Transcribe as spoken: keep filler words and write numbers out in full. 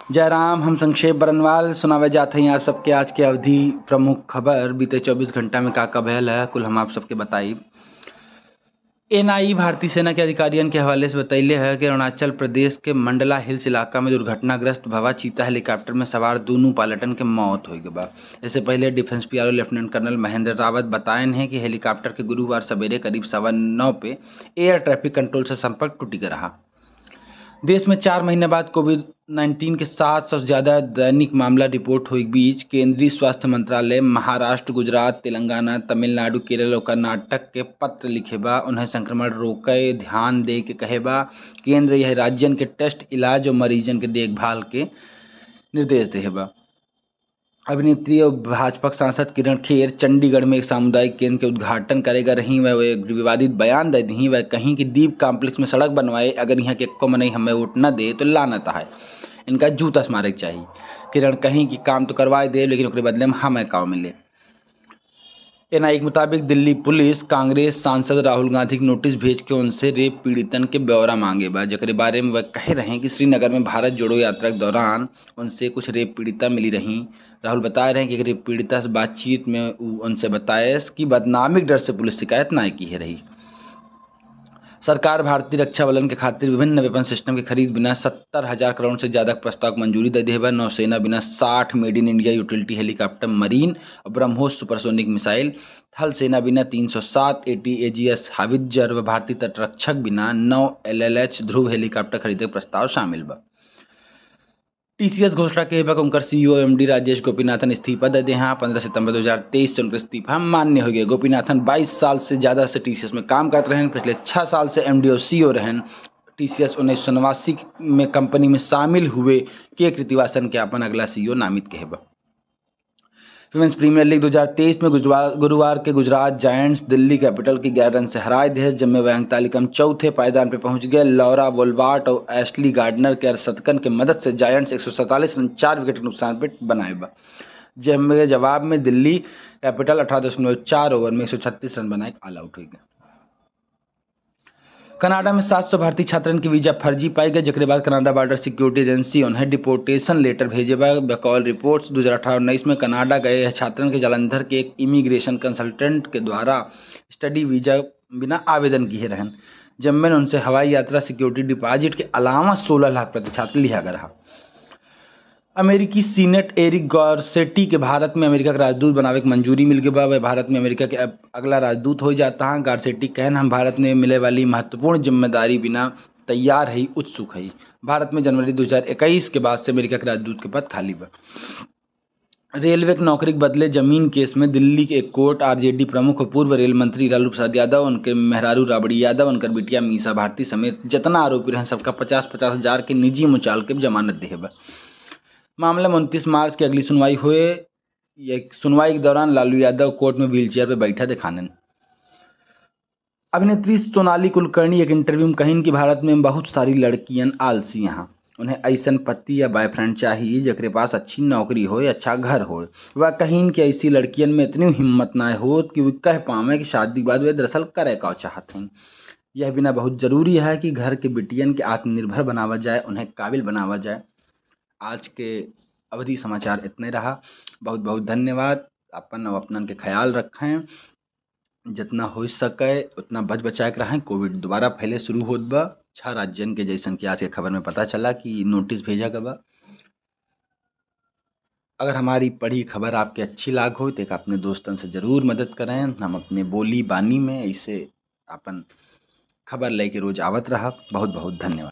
जय राम, हम संक्षेप बरनवाल सुनावे जात हई आप सबके आज के अवधी प्रमुख खबर। बीते चउबीस घंटा में का का भयल है, कुल हम आप सबके बताई। एनआई भारतीय सेना के अधिकारियन के हवाले से बतैले है कि अरुणाचल प्रदेश के मंडला हिल्स इलाका में दुर्घटनाग्रस्त भवा चीता हेलीकॉप्टर में सवार दोनों पायलटन के मौत हो गई बा। इससे पहले defence PRO lieutenant colonel Mahendra Rawat बतायन है कि हेलीकॉप्टर के गुरुवार सवेरे करीब सवा नौ पे एयर ट्रैफिक कंट्रोल से संपर्क टूटी गया रहा। देश में चार महीने बाद कोविड नाइन्टीन के सात सौ से ज्यादा दैनिक मामला रिपोर्ट होए के बीच केंद्रीय स्वास्थ्य मंत्रालय महाराष्ट्र, गुजरात, तेलंगाना, तमिलनाडु, केरल और कर्नाटक के पत्र लिखे बा, उन्हें संक्रमण रोके, ध्यान दे के कहे बा। केंद्र यह राज्यन के टेस्ट, इलाज और मरीजन के देखभाल के निर्देश देहे बा। अभिनेत्री और भाजपा सांसद किरण खेर चंडीगढ़ में एक सामुदायिक केंद्र के उद्घाटन करेगा रही। वह एक विवादित बयान दे दी। वह कहीं कि दीप कॉम्प्लेक्स में सड़क बनवाए, अगर यहाँ के एक्को मनई हमें वोट न दे तो लानत है, इनका जूता से मारे के चाहिए। किरण कहीं कि काम तो करवाए दे, लेकिन ओकरे बदले में हमें काव मिले। एनआईए के मुताबिक दिल्ली पुलिस कांग्रेस सांसद राहुल गांधी के नोटिस भेज के उनसे रेप पीड़ितन के ब्यौरा मांगे बा, जेकरे बारे में वह कहे रहे कि श्रीनगर में भारत जोड़ो यात्रा के दौरान उनसे कुछ रेप पीड़िता मिली रही। राहुल बताए रहे कि एक रेप पीड़िता से बातचीत में उ उनसे बताएस कि बदनामी के डर से पुलिस शिकायत ना की है रही। सरकार भारतीय रक्षा बलन के खातिर विभिन्न वेपन सिस्टम के खरीद बिना सत्तर हजार करोड़ से ज्यादा के प्रस्ताव को मंजूरी दे दिए बा। नौसेना बिना साठ made in India utility helicopter, marine और ब्रह्मोस सुपरसोनिक मिसाइल, थल सेना बिना तीन सौ सात एटी एजीएस हावित्जर व भारतीय तटरक्षक बिना नौ एलएलएच ध्रुव हेलीकॉप्टर खरीदे के प्रस्ताव शामिल बा। टीसीएस घोषणा के बा कि उनकर सीईओ एमडी राजेश गोपीनाथन इस्तीफा दे दे हैं। पन्द्रह सितंबर दो हज़ार तेईस से उनकर इस्तीफा मान्य हो गया। गोपीनाथन बाईस साल से ज्यादा से टीसीएस में काम करत रहन। पिछले छह साल से एमडी और सीईओ रहन। टीसीएस उन्नीस सौ नवासी में कंपनी में शामिल हुए के कृतिवासन के अपन अगला सीईओ नामित कहे बा। विमेंस प्रीमियर लीग दो हज़ार तेईस में गुजवा-, गुरुवार के गुजरात जायंट्स दिल्ली कैपिटल के ग्यारह रन से हराए दिहे, जिनमें वह अंक तालिका में चौथे पायदान पे पहुंच गए। लॉरा वोल्वार्ट और एशली गार्डनर के अर्धशतकन के मदद से जायंट्स एक सौ सैंतालीस रन चार विकेट के नुकसान पे बनाए बा, जिनमें जवाब में दिल्ली कैपिटल अठारह दशमलव चार ओवर में एक सौ छत्तीस रन बनाए ऑल आउट हो गए। कनाडा में सात सौ भारतीय छात्रन के वीजा फर्जी पाई गए, जेकरे बाद कनाडा बॉर्डर सिक्योरिटी एजेंसी उन्हें डिपोर्टेशन लेटर भेजे बा। बकौल रिपोर्ट्स, दो हज़ार अठारह उन्नीस में कनाडा गए यह छात्रन के जालंधर के एक इमिग्रेशन कंसल्टेंट के द्वारा स्टडी वीजा बिना आवेदन किए रहन, जिनमें उनसे हवाई यात्रा सिक्योरिटी डिपॉजिट के अलावा सोलह लाख प्रति छात्र लिया गया रहा। अमेरिकी सीनेट एरिक गॉर्सेटी के भारत में अमेरिका के राजदूत बनावे के मंजूरी मिल गई बा। वह भारत में अमेरिका के अब अगला राजदूत हो जाता हैं। गॉर्सेटी कहन, "हम भारत में मिले वाली महत्वपूर्ण जिम्मेदारी बिना तैयार है, उत्सुक है।" भारत में जनवरी दो हज़ार इक्कीस के बाद से अमेरिका के राजदूत के पद खाली बा। रेलवे के नौकरी के बदले जमीन केस में दिल्ली के एक कोर्ट आरजेडी प्रमुख और पूर्व रेल मंत्री लालू प्रसाद यादव, उनके मेहरारू राबड़ी यादव, उनकर बिटिया मीसा भारती समेत जितना आरोपी रहन, सबका पचास पचास हजार के निजी मुचालके जमानत दिहे बा। मामला में उनतीस मार्च की अगली सुनवाई हुए। ये सुनवाई के दौरान लालू यादव कोर्ट में व्हीलचेयर पे बैठा दिखानन। अभिनेत्री सोनाली कुलकर्णी एक इंटरव्यू में कहिन कि भारत में बहुत सारी लड़कियन आलसी हैं, उन्हें ऐसन पति या बॉयफ्रेंड चाहिए जेकरे पास अच्छी नौकरी होए, अच्छा घर होए। वह कहिन कि ऐसी लड़कियन में इतनी हिम्मत ना होत कि वे कह पावे कि शादी के बाद वे दरअसल करे का चाहत हैं। यह बिना बहुत जरूरी है कि घर के बिटियन के आत्मनिर्भर बनावा जाए, उन्हें काबिल बनावा जाए। आज के अवधी समाचार इतने रहा। बहुत बहुत धन्यवाद। अपन और अपनन के ख्याल रखें, जितना हो सके उतना बच बचा के रहें। कोविड दोबारा फैले शुरू होत बा। छह राज्यन के, जैसन कि आज के खबर में पता चला, कि नोटिस भेजा गया बा। अगर हमारी पढ़ी खबर आपके अच्छी लाग हो तो एक अपने दोस्तन से जरूर मदद करें। हम अपने बोली बानी में ऐसे अपन खबर लेके रोज आवत रहब। बहुत बहुत धन्यवाद।